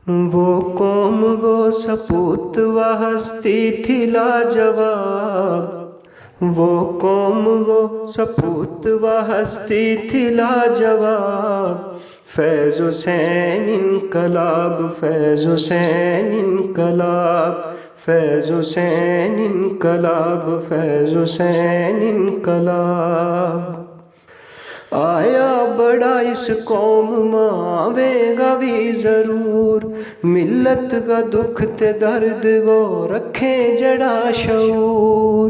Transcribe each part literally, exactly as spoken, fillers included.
وہ قوم گو سپوت و ہستی تھی لاجواب۔ وہ قوم گو سپوت و ہستی تھی لاجواب۔ فیض حسین انقلاب، فیض حسین انقلاب، فیض حسین انقلاب، فیض حسین انقلاب۔ آیا بڑا اس قوم ما آوے گا وی ضرور، ملت کا دکھ تے درد گو رکھیں جڑا شعور۔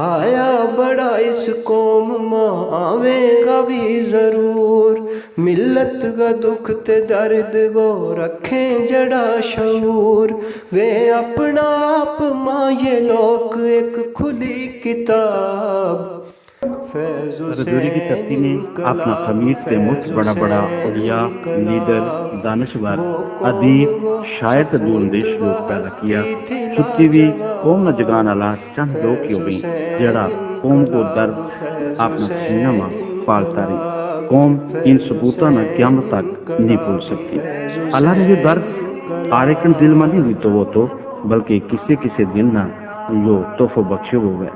آیا بڑا اس قوم ما آوے گا وی ضرور، ملت کا دکھ تے درد گو رکھیں جڑا شعور۔ وے اپنا آپ ما یہ لوک ایک کھلی کتاب۔ رجوری کی دھرتی نے اپنا خمیر تے مچ بڑا بڑا اولیاء، لیڈر، دانشور، ادیب، شاعر تے دور اندیش لوک پیدا کیا۔ چھٹی وی قوم نا جگان آلا چند لوک ہی ہوئی، جیڑا قوم کو درد اپنا سینہ ما پالتا رہی۔ قوم ان ثبوتاں نا قیامت تک نہیں بھول سکتی۔ اللہ نے یوہ درد آریکن دل ما نہیں ہوئی تو وہ تو، بلکہ کسے کسے دل نا یوہ تحفو بخشو ہووے۔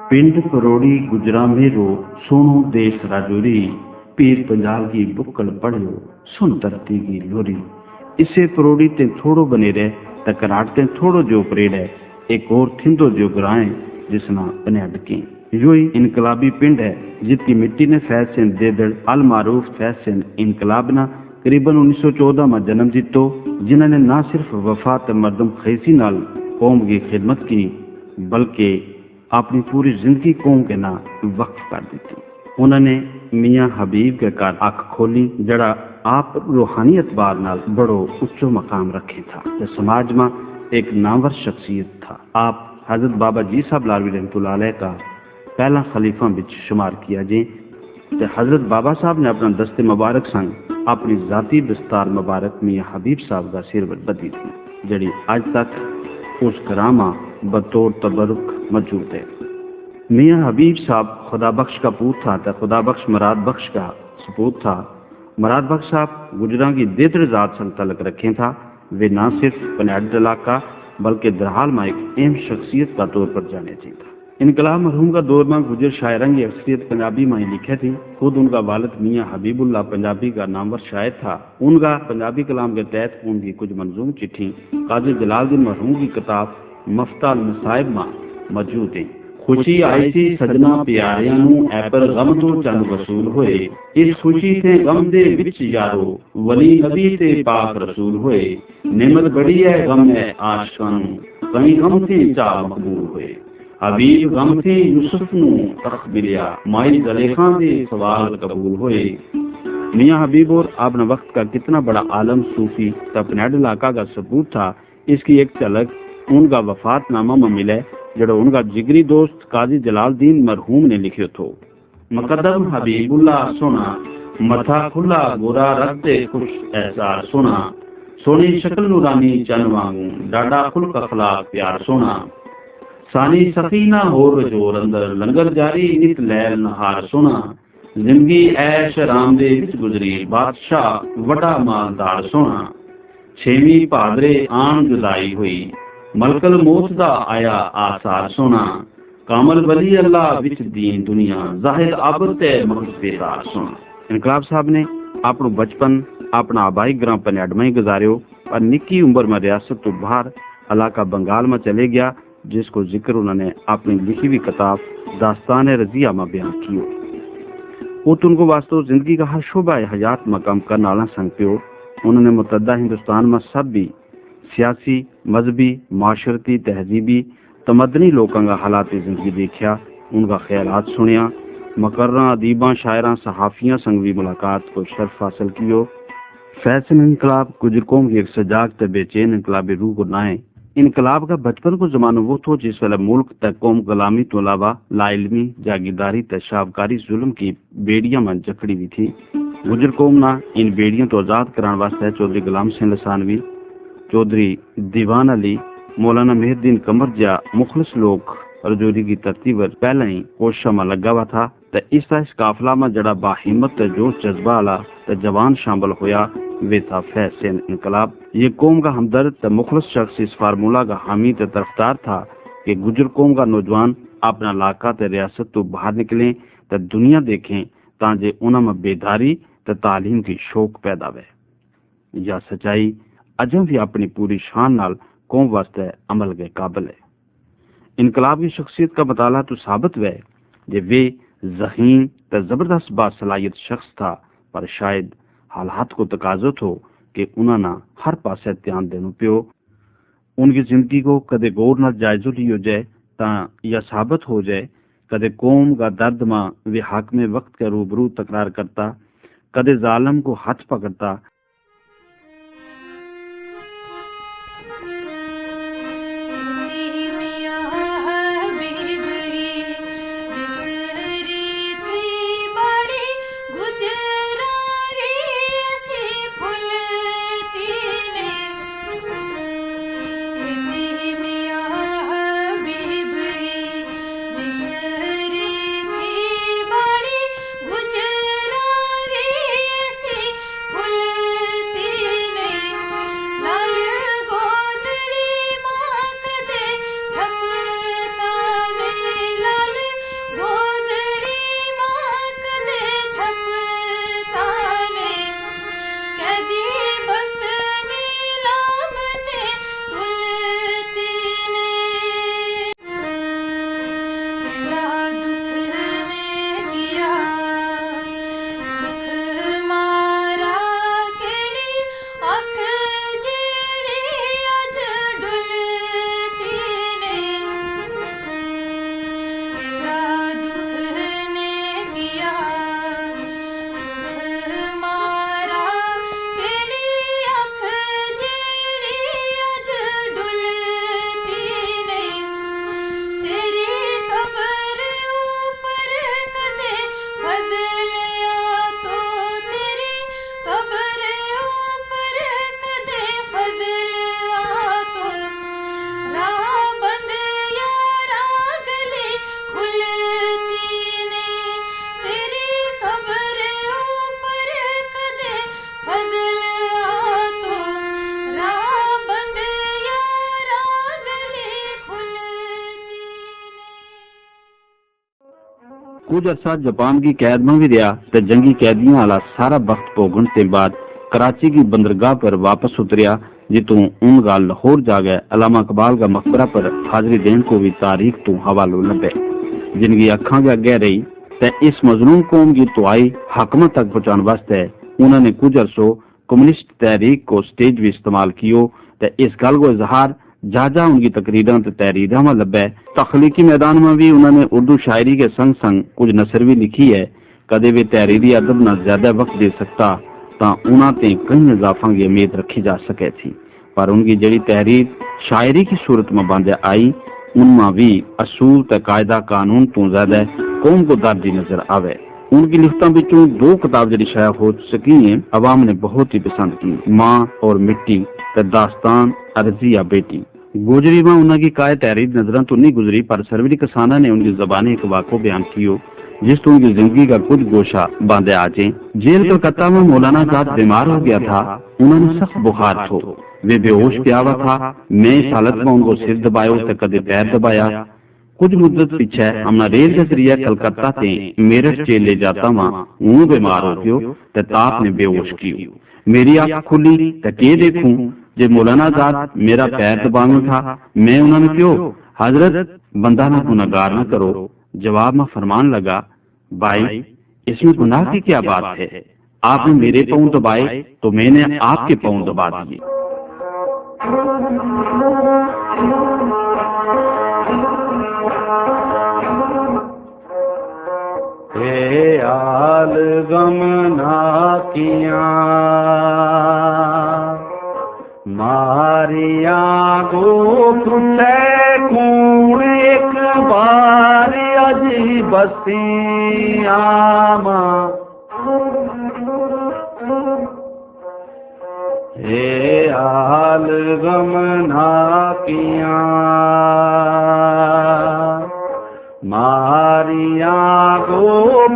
پنڈ پروڑی گجرامے رو، سونو دیش راجوری، پیر پنجال کی بکڑ پڑھیو، سن دھرتی کی لوری۔ اسے پروڑی تے تھوڑو بنے رہے، تے کراٹ تے تھوڑو جو پریڑ ہے، ایک اور تھندو جو گرائیں، جس نا بنے اڈکیں۔ یوہی انقلابی پنڈ ہے، جت کی مٹی نے فیض سین دیدڑ المعروف فیض سین انقلاب نا قریباً انیس سو چودہ ما جنم جیتو، جنہاں نے نہ صرف وفات مردم خیسی نال قوم کی خدمت کی، بلکہ اپنی پوری زندگی قوم کے ناں وقف کر دتی۔ انہاں نے میاں حبیب کے گھر اکھ کھولی، جڑا آپ روحانی اعتبار نال بڑو اچو مقام رکھیں تھا تے سماج ما ایک نامور شخصیت تھا۔ آپ حضرت بابا جی صاحب لاروی رحمت اللہ علیہ کا پہلا خلیفہ بچ شمار کیا جیں۔ تے حضرت بابا صاحب نے اپنا دست مبارک سنگ اپنی ذاتی دستار مبارک میاں حبیب صاحب کا سر پر بدھی تھی، جڑی اج تک اس گراں ما بطور تبرک موجود ہے۔ میاں حبیب صاحب خدا بخش کا پوت تھا تے خدا بخش مراد بخش کا سپوت تھا۔ مراد بخش صاحب گجراں کی دیتڑے ذات سنگ تعلق رکھیں تھا۔ ویہ نہ صرف پنیاڈ علاقہ، بلکہ درحال ما ایک اہم شخصیت کا طور پر جانے چاہیے تھا۔ انقلاب مرحوم کا دور ما گجر شاعراں کی اکثریت پنجابی ما ہی لکھے تھی۔ خود ان کا والد میاں حبیب اللہ پنجابی کا نامور شاعر تھا۔ ان کا پنجابی کلام کے تحت ان کی کچھ منظوم چٹھی قاضی جلال دین مرحوم کی کتاب مفتاح المصائب ما موجود ہیں۔ خوشی آئی سی سجنا پیاریاں نوں، اے پر غم تو چند وصول ہوئے۔ اس خوشی تے غم دے وچ یارو، ولی نبی تے پاک رسول ہوئے۔ نعمت بڑی ہے غم ہے عاشقاں نوں، کہیں غم تے چا مقبول ہوئے۔ حبیب غم تے یوسف نوں تخت ملیا، مائی زلیخا دے سوال قبول ہوئے۔ میاں حبیب اور اپنا وقت کا کتنا بڑا عالم، صوفی، تپنیڈ علاقہ کا ثبوت تھا۔ اس کی ایک جھلک ان کا وفات نامہ ما ملے، جڑو ان کا جگری دوست قاضی جلال دین مرحوم نے لکھیو تھو۔ مقدم حبیب اللہ سونا، متھا کھلا گورا رت تے خوش احسار سونا، سونی شکل نورانی چن وانگوں، ڈاڈا خلق اخلاق پیار سونا، سانی سخی نہ ہور رجور اندر، لنگر جاری نت لیل نہار سونا۔ زندگی عیش آرام دے وچ گزری، بادشاہ وڈا مالدار سونا۔ چھیمی پادرے آن جدائی ہوئی، ملک الموت دا آیا آثار سونا۔ کامل ولی اللہ وچ دین دنیا، زاہد عابد تے مغز بیدار سونا۔ انقلاب صاحب نے اپنو بچپن اپنا آبائی گراں پنیاڈمائی گزاریو، پر نکی عمر ما ریاست تو باہر علاقہ بنگال ما چلے گیا، جس کو ذکر انہوں نے اپنی لکھی ہوئی کتاب داستان رضیہ ما بیان کیو۔ ات ان کو واسطو زندگی کا ہر شعبہ حیات ما کم کرن آلا سنگ پیو۔ انہوں نے متحدہ ہندوستان ما سب بھی سیاسی، مذہبی، معاشرتی، تہذیبی، تمدنی لوکاں کا حالات زندگی دیکھیا، ان کا خیالات سنیا، مقرراں، ادیباں، شاعراں، صحافیاں سنگ بھی ملاقات کو شرف حاصل کیو۔ فیض سین انقلاب گجر قوم کی ایک سجاگ تے بے چین انقلابی روح کو نائیں۔ انقلاب کا بچپن کو زمانو وہ تھو جس ویلے ملک تے قوم غلامی تو علاوہ لاعلمی، جاگیرداری تے شاہکاری ظلم کی بیڑیاں ما جکڑی ہوئی تھی۔ گجر قوم نا ان بیڑیاں تو آزاد کران واسطے چوہدری غلام حسین لسانوی، چوہدری دیوان علی، مولانا مہر الدین قمر جا مخلص لوک رجوری کی ترتیب پر پہلا ہی کوششاں ما لگا ہوا تھا۔ تے اس طرح اس قافلہ ما جڑا باہمت تے جوش جذبہ والا تے جوان شامل ہویا، ویہ تھا فیض حسین انقلاب۔ یہ قوم کا ہمدرد تے مخلص شخص اس فارمولا کا حامی تے طرفدار تھا کہ گجر قوم کا نوجوان اپنا علاقہ تے ریاست تو باہر نکلیں تے دنیا دیکھیں، تاں جے انہاں ما بیداری تے تعلیم کی شوق پیدا وے۔ یا سچائی اجم بھی اپنی پوری شان نال قوم واسطے عمل کے قابل ہے۔ انقلاب کی شخصیت کا مطالعہ تو ثابت ہوئے جے ویہ ذہین تے زبردست باصلاحیت شخص تھا، پر شاید حالات کو تقاضو تھو کہ انہاں نا ہر پاسے دھیان دینو پیو۔ ان کی زندگی کو کدے غور نال جائزو لیو جائے، تاں یا ثابت ہو جائے، کدے قوم کا درد ما ویہ حاکم وقت کے روبرو تکرار کرتا، کدے ظالم کو ہتھ پکڑتا۔ کچھ عرصہ جاپان کی قید ما وی رہیا، تے جنگی قیدیاں والا سارا بخت بھوگن تے بعد کراچی کی بندرگاہ پر واپس اتریا، جتوں ان کا لاہور جا گئے علامہ اقبال کا مقبرہ پر حاضری دین کو وی تاریخ توں حوالو لبھے۔ جن کی اکھاں کے اگے رہی، تے اس مظلوم قوم کی توہائی حاکماں تک پہنچان واسطے انہاں نے کچھ عرصو کمیونسٹ تحریک کو سٹیج وی استعمال کیو، تے اس گل کو اظہار جا جا ان کی تقریراں تے تحریراں ما لبھے۔ تخلیقی میدان ما وی انہاں نے اردو شاعری کے سنگ سنگ کچھ نثر وی لکھی ہے۔ کدے وی تحریری ادب نا زیادہ وقت دے سکتا، تاں انہاں تے کئی اضافاں کی امید رکھی جا سکے تھی، پر ان کی جیڑی تحریر شاعری کی صورت ما باندھے آئی، ان ما وی اصول تے قاعدہ قانون توں زیادہ قوم کو درد ہی نظر آوے۔ ان کی لکھتاں وچوں دو کتاب جیڑی شائع ہو سکی ہیں، عوام نے بہت ہی پسند کی، ماں اور مٹی تے داستان عرضی یا بیٹی۔ گوجری ما انہاں کی کائے تحریر نظراں تو نہیں گزری، پر سروری کسانہ نے ان کی زبانی ایک واقعو بیان کیو، جس تو ان کی زندگی کا کچھ گوشہ باندھے آ جیں۔ جیل کلکتہ ما مولانا ذات بیمار ہو گیا تھا، انہاں نے سخت بخار تھو، ویہ بے ہوش پیا ہوا تھا۔ میں اس حالت ما ان کو سر دبایو تے کدے پیر دبایا۔ کچھ مدت پچھے ہمنا ریل کے ذریعے کلکتہ تے میرٹھ جیل لے جاتا ما، ہوں بیمار ہو گیو تے تاپ نے بے ہوش کیو۔ میری اکھ کھلی تے کے دیکھوں، جے مولانا ذات میرا پیر دباویں تھا۔ میں انہاں نے کہیو، حضرت، بندہ نا گناہگار نہ کرو۔ جواب ما فرمان لگا، بھائی، اس میں گناہ کی کیا بات ہے؟ آپ نے میرے پاؤں دبائے تو میں نے آپ کے پاؤں دبا دیے۔ اے آل غم نہ کیاں ماریاں گو پھٹے کون ایک بار اج بسیاں ماں۔ اے آل غم نہ کیاں آریاں کو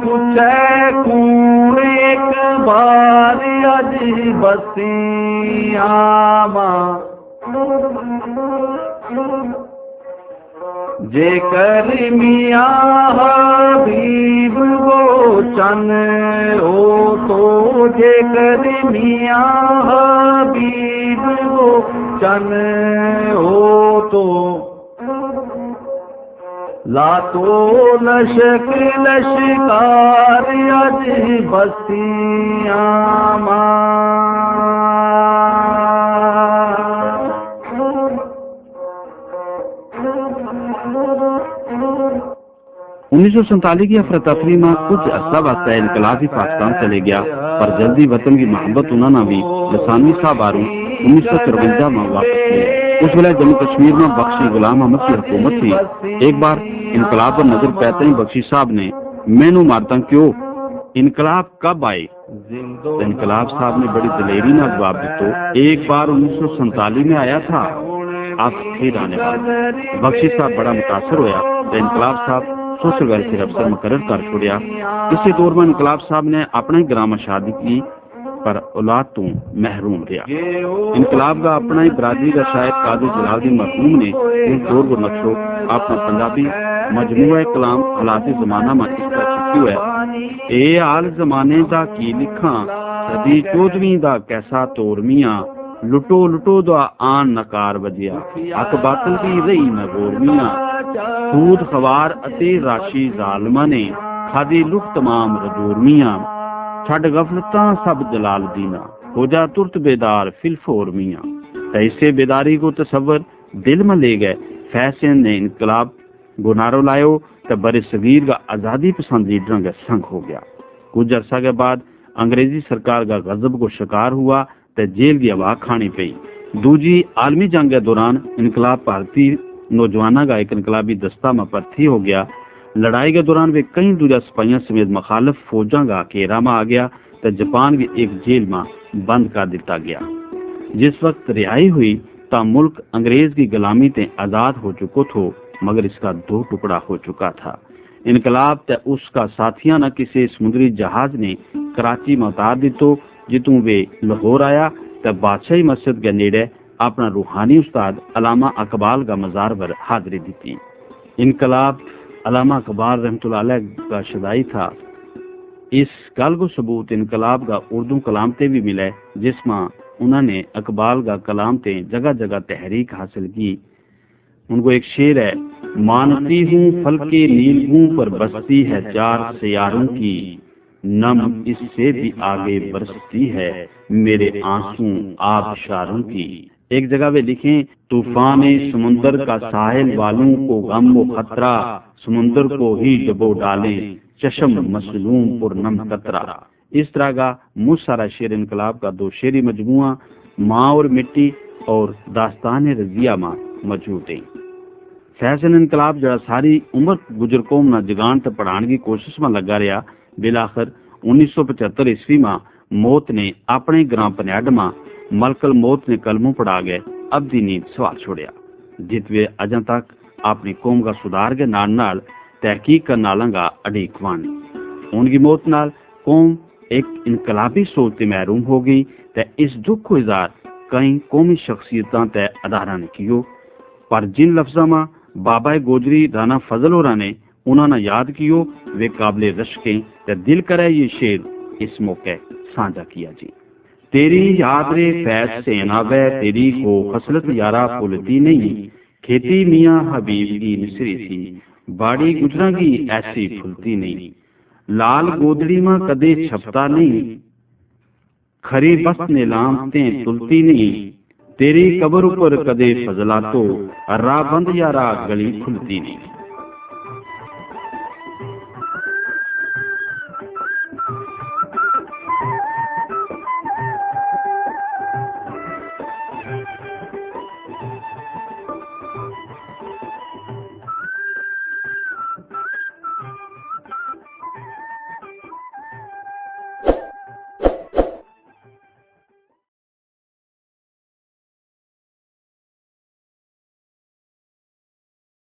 پچھے کوں ایک بار اج بسیاں ما۔ جے کر میاں حبیب کو چن ہو تو، جے کر میاں حبیب کو چن ہو تو، لا تو لشک لشکار اج بستیاں ما۔ انیس سو سینتالیس کی افراتفری ما کچھ عرصہ واسطے انقلابی پاکستان چلے گیا، پر جلدی وطن کی محبت انہاں نا بھی لسانوی صاحب آروں انیس سو چرونجا ما واپس لیا۔ اس ویلے جموں کشمیر ما بخشی غلام احمد کی حکومت تھی۔ ایک بار انقلاب پر نظر پیتے ہی بخشی صاحب نے مینوں مارتاں کہیو، انقلاب کب آئے؟ انقلاب صاحب نے بڑی دلیری نا جواب دیتو، ایک بار انیس سو سینتالیس میں آیا تھا، اب پھر آنے والا۔ بخشی صاحب بڑا متاثر ہویا تو انقلاب صاحب سوشل ویلفیئر افسر مقرر کر چھوڑیا۔ اسی دور میں انقلاب صاحب نے اپنا ہی گرامہ شادی کی، پر اولاد تو محروم رہیا۔ انقلاب کا اپنا ہی برادری کا شاعر قاضی جلال الدین مرحوم نے اس دور کو نقشو اپنا پنجابی مجموعہ کلام حالات زمانہ ما اس کا چھپی ہوئے۔ اے حال زمانے دا کی لکھاں، صدی چودھویں دا کیسا تور میاں، لٹو لٹو دا آن نکار وجیا، حق باطل دی رہی نہ گور میاں، سود خوار اتے راشی ظالماں نے کھادی لکھ تمام رجور میاں، چھڈ غفلتاں سب جلال دینا، ہو جا ترت بیدار فل فور میاں۔ تے اسے بیداری کو تصور دل ما لے گئے، فیصل نے انقلاب گنارو لایو، تے بر صغیر کا آزادی پسند لیڈراں کے سنگ ہو گیا۔ کچھ عرصہ کے بعد انگریزی سرکار کا غضب کو شکار ہوا، تے جیل کی ہوا کھانی پئی۔ دوجی عالمی جنگ کے دوران انقلاب بھارتی نوجواناں کا ایک انقلابی دستہ ما پرتھی ہو گیا۔ لڑائی کے دوران ویہ کئی دوجا سپاہیاں سمیت مخالف فوجاں کا گھیرا ما آ گیا، تے جاپان کی ایک جیل ما بند کر دتا گیا۔ جس وقت رہائی ہوئی، تاں ملک انگریز کی غلامی تے آزاد ہو چکو تھو، مگر اس کا دو ٹکڑا ہو چکا تھا۔ انقلاب تے اس کا ساتھیاں نا کسے سمندری جہاز نے کراچی ما اتار دیتو، جتوں ویہ لاہور آیا، تے بادشاہی مسجد کے نیڑے اپنا روحانی استاد علامہ اقبال کا مزار پر حاضری دیتی۔ انقلاب علامہ اقبال رحمت اللہ علیہ کا شدائی تھا۔ اس گل کو ثبوت انقلاب کا اردو کلام تے بھی ملے، جس ما انہاں نے اقبال کا کلام تے جگہ جگہ تحریک حاصل کی۔ ان کو ایک شعر ہے، مانتی ہوں فلک نیل گوں پر بستی ہے چار سیاروں کی، نم اس سے بھی آگے برستی ہے میرے آنسوں آبشاروں کی۔ ایک جگہ ویہ لکھیں، طوفان سمندر کا ساحل والوں کو غم و خطرہ، سمندر کو ہی ڈبو ڈالیں چشم مظلوم پر نم قطرہ۔ اس طرح کا مچ سارا شعر انقلاب کا دو شعری مجموعہ ماں اور مٹی اور داستان رضیہ ما موجود ہیں۔ فیصل انقلاب جڑا ساری عمر گجر قوم نا جگان تے پڑھان کی کوشش ما لگا رہیا، بالآخر انیس سو پچہتر عیسوی ما موت نے اپنے گراں پنیاڈ ما ملک الموت نے کلموں پڑھا گئے ابدی نیند سوال چھوڑیا، جت ویہ اجاں تک اپنی قوم کا سدھار کے نال نال تحقیق کرن آلاں کا اڈیک ون۔ ان کی موت نال قوم ایک انقلابی سوچ تے محروم ہو گئی، تے اس دکھ کو اظہار کئی قومی شخصیتاں تے اداراں نے کیو، پر جن لفظاں ما بابا گوجری رانا فضل ہوراں نے انہاں نا یاد کیو، ویہ قابل رشکیں، تے دل کرے یہ شعر اس موقع سانجھا کیا جی۔ تیری یاد رے فیض سے ناوے، تیری خو خصلت یارا پھلتی نہیں، کھیتی میاں حبیب کی مصری تھی، باڑی گجراں کی ایسی پھلتی نہیں، لال گودڑی ما کدے چھپتا نہیں، کھری بست نے لام تیں تلتی نہیں، تیری قبر اپر کدے فضلاتو، راہ بند یارا گلی کھلتی نہیں۔